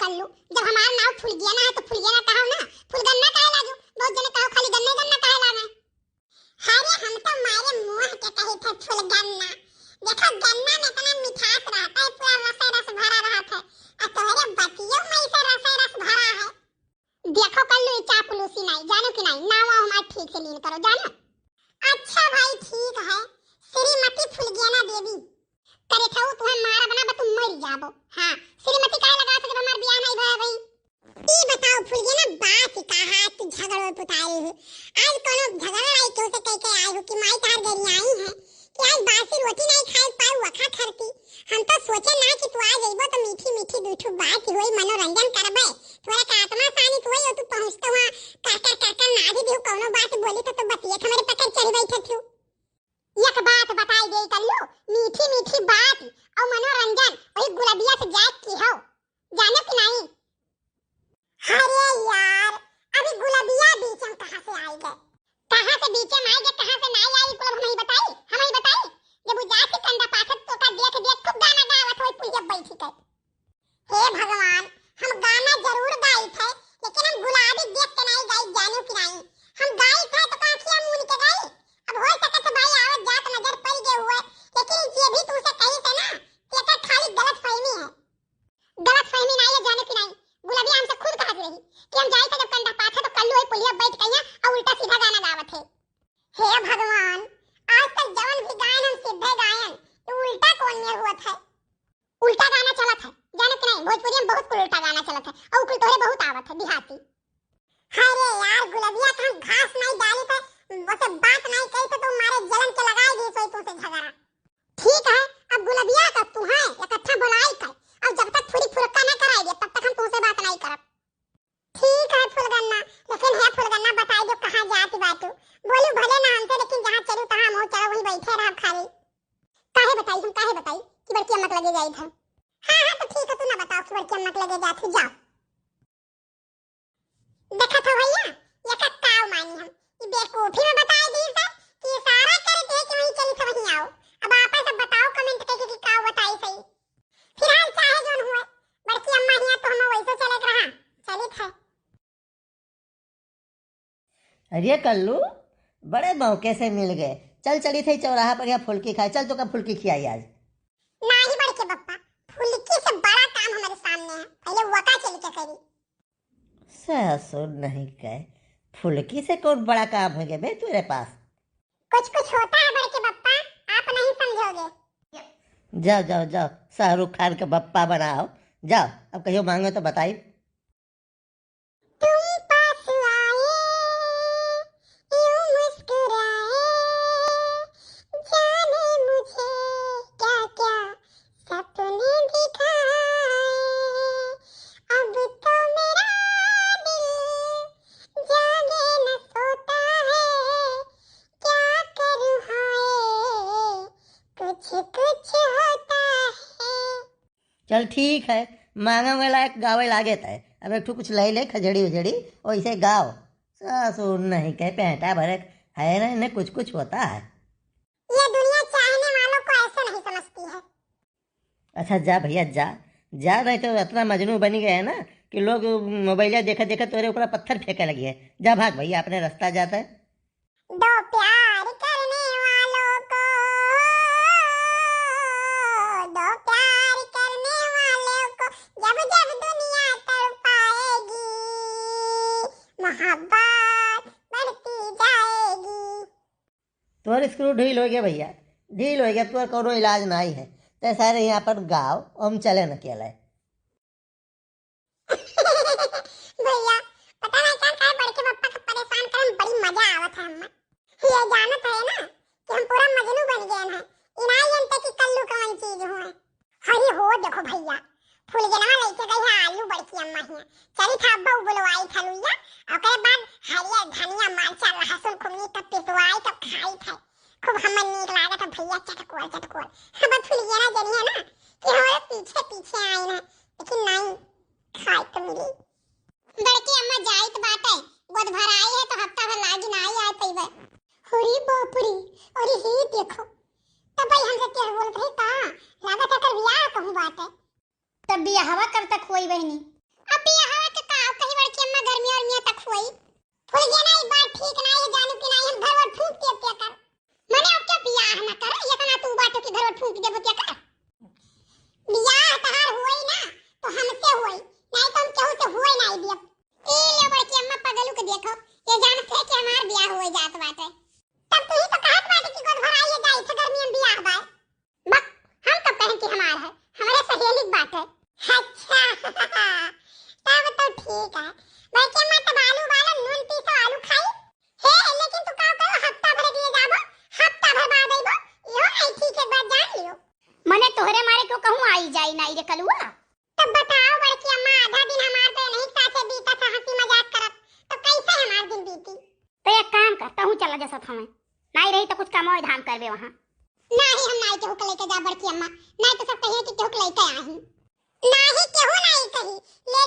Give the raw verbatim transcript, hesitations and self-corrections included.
कल्लू, जब हमार नाव फुलगेना है तो फुलगेना कहो ना, फुलगन्ना काहे लागू? बहुत जने कहो खाली गन्ना गन्ना काहे लागे? अरे हम तो मारे मुँह के कही थे फुलगन्ना। देखो गन्ना में इतना मिठास रहता है, पूरा रसे रस भरा रहत है, और तोहरे बतियों में इसे रसे रस भरा है। देखो कल्लू, ई चापलूसी नाई, जानो कि नाई, नाव हमार ठीक से लीन करो, जानो। अच्छा भाई ठीक है, श्रीमती फुलगेना देवी। करे थे उ तुम्हें मारब ना, बा तुम मर जाबो। हाँ, श्रीमती काहे लगा थे जब हमार बियाह नहीं भया भाई? ई बताओ फुलगेना, बात का है तू झगड़ो पुतारी हो? आज कोनो झगड़ा आई क्यों से कह के आई हो कि माई तार गरियाई है कि आज बासी रोटी नहीं खाए पाऊ वखा खरती। हम तो सोचे ना कि तू आ जइबो तो मीठी मीठी दू ठो बात होई, मनोरंजन करबे। तोरा का आत्मा शांत होई और तू पहुँचते वहाँ कर कर कर कर ना भी दियो कोनो बात बोली तो, तो बतिये हमरे पकड़ चढ़ी बैठे थू। एक बात बताई दे कल्लू, मीठी मीठी बात और मनोरंजन वही गुलबिया से जाए की हो, जानो कि नहीं? अरे यार, अभी गुलबिया बीच में कहाँ से आई गए? कहाँ से बीच में आई गए, कहाँ से नहीं आई, कुल हम ही बताई, हम ही बताई। जब वो जाके कंधा पाथत तो का देख देख खूब गाना गावत होई पुलिया बैठी के। हे भगवान, हम गाना जरूर गाई थे, लेकिन हम गुलाबी देख के नहीं गाई, जानो कि नहीं? हम गाई थे तो का आँखिया मून के गाई? अब हो सकत है भाई आवत जात नजर पड़ गए हुए, लेकिन ये भी तुमसे कही थे ना, ये तो खाली गलत फहमी है। गलत फहमी नहीं है, जानो कि नहीं? गुलबिया हमसे खुद कहत रही कि हम जाई थे जब कंधा पाथे तो कल्लू है पुलिया बैठ के यहाँ और उल्टा सीधा गाना गावत है। हे भगवान, आज तक जवन भी गायन हम सीधे गायन, ये उल्टा कौन में हुआ था? उल्टा गाना चलत है, जानो कि नहीं? भोजपुरी में बहुत कुल उल्टा गाना चलत है और कुल तोहरे बहुत आवत है, देहाती। अरे यार, गुलबिया तो हम घास नहीं डाली थे, वैसे बात नहीं कही थे तो मारे जलन के लगाई दी सोई तुमसे झगड़ा। ठीक है, अब गुलबिया का तू है इकट्ठा बुलाई कर, और जब तक पूरी फुरक्का ना कराई दे तब तक हम तुमसे बात नहीं करब। ठीक है फुलगन्ना, लेकिन हे फुलगन्ना बताई दो कहाँ जात बाटू? बोलू भले ना हमसे, लेकिन जहाँ चलू तहाँ हम चलो वहीं बैठे रहब खाली। काहे बताई हम, काहे बताई कि बड़की अम्मा के लगे जाई थे? हाँ हाँ तो ठीक है, तू ना बताओ कि बड़की अम्मा के लगे जात हो, जाओ। देखत हो भैया, ये का काव मानी हम। ई बेवकूफी में बताए दी सर कि इशारा करे के कि वहीं चली सब वहीं आओ। अब आप सब बताओ comment करके कि काव बताई सही। फिलहाल चाहे जोन हुए, बड़की अम्मा हिया तो हम वैसे चले के रहा, चलित है। अरे कल्लू, बड़े मौके से मिल गए। चल चलित है चौराहा पर यहाँ फुल्की खाए। चल तोका फुल्की खियाई आज। नाही बड़के बप्पा, फुल्की से बड़ा काम हमारे सामने है, पहले वका चल के करी। ससुर नहीं कहे, फुल्की से कौन बड़ा काम हो गया बे तेरे पास? कुछ कुछ होता है बड़के बप्पा, आप नहीं समझोगे। जाओ जाओ जाओ, शाहरुख खान के बप्पा बनाओ। जाओ, अब कहियो मांगो तो बताई। तुम पास आए, यूं मुस्कुराए, जाने मुझे क्या क्या सपने दिखाए। अब तो मेरा दिल जागे न सोता है, क्या करूँ हाय, कुछ कुछ होता है। चल ठीक है, मांगे वाला एक गावे लागे तय। अब एक ठो कुछ ले ले, खजड़ी उजड़ी, वैसे गाओ। ससुर नहीं कहे, पेंटा भरे है ना, इन्हें कुछ कुछ होता है। ये दुनिया चाहने वालों को ऐसे नहीं समझती है। अच्छा जा भैया जा, जा, नहीं तो इतना मजनू बन गया है ना कि लोग मोबाइल देखे देखे तोरे ऊपर पत्थर फेंके लगी है। जा भाग भैया, अपने रास्ता जाता है। दो प्यार करने वालों को, दो प्यार करने वालों को जब जब दुनिया तड़पाएगी, मोहब्बत बढ़ती जाएगी। तोर स्क्रू ढील हो गया भैया, ढील हो गया, तोर कोनो इलाज नहीं है। ते सारे यहाँ पर गाओ, हम चले न अकेले। भैया, पता नहीं क्या काहे बड़के पप्पा के परेशान करे में बड़ी मजा आवत है हमें। ये जानत है ना कि हम पूरा मजनू बन गए हैं। इनाई जनते कि कल्लू कवन चीज हुए। अरे हो देखो भैया, फुलगेनवा लेके गई है आलू बड़की अम्मा हिया। चली था अब्बा उ बुलवाई था लुइया, ओकरे बाद हरियर धनिया, मरचा, लहसुन, कुमनी तब पिसवाई तब खाई था। खूब हमें नीक लागत है भैया, चटकोर चटकोर। अब फुलगेना जनी है ना कि हमारे पीछे पीछे आई ना, लेकिन नहीं, खाए तो मिली। बड़की अम्मा जाइत बाटे, गोद भराई है तो हफ्ता भर लागी ना आई पइबे। अरे बाप रे, अरे हे देखो, तब भाई हमसे तेर बोलत रही का, लागत है कर बियाह कहूँ बाटे। तब बियाहवा कब तक होई बहिनी? होई। फुलगेना, ई बात ठीक ना है जानू कि ना, हम घर वर फूंक देब ते कर। मने अब क्या बियाह ना कर, इतना तू बाटो कि घर वर फूंक देबो ते कर। बियाह तहार होई ना तो हमसे होई, नहीं तो हम केहू से होई ना देब। ए ले बड़की अम्मा पगलू के देखो, ये जानत है कि हमार बियाह होई जात बाटे। तब तू ही तो कहत बाटे कि गोद भराइए जाई थे गर्मी में बियाह बाय। बक, हम तो कहें कि हमार है, हमारे सहेली के बात है। अच्छा, तब तो ठीक है। बड़की अम्मा तब आलू उबालो, नून पीसो, आलू खाई। हे, लेकिन तू का करो, हफ्ता भर के लिए जाबो, हफ्ता भर बाद अइबो, इहो नहीं ठीक है, एक बात जान लियो। मने तोहरे मारे क्यों कहूँ आई जाई नाई रे कलुआ? तब बताओ बड़की अम्मा, आधा दिन हमार तो नहीं साथे बीता था हंसी मजाक करत, तो कैसे हमार दिन बीती? तो एक काम कर, तहूँ चला जा साथ हमें, नाई रही तो कुछ कमो धाम करबे वहाँ। नाही, हम नाई केहू के लेके जा बड़की अम्मा, नाई तो सब कहिए कि केहू के लेके आई। नाही केहू नाई कही, ले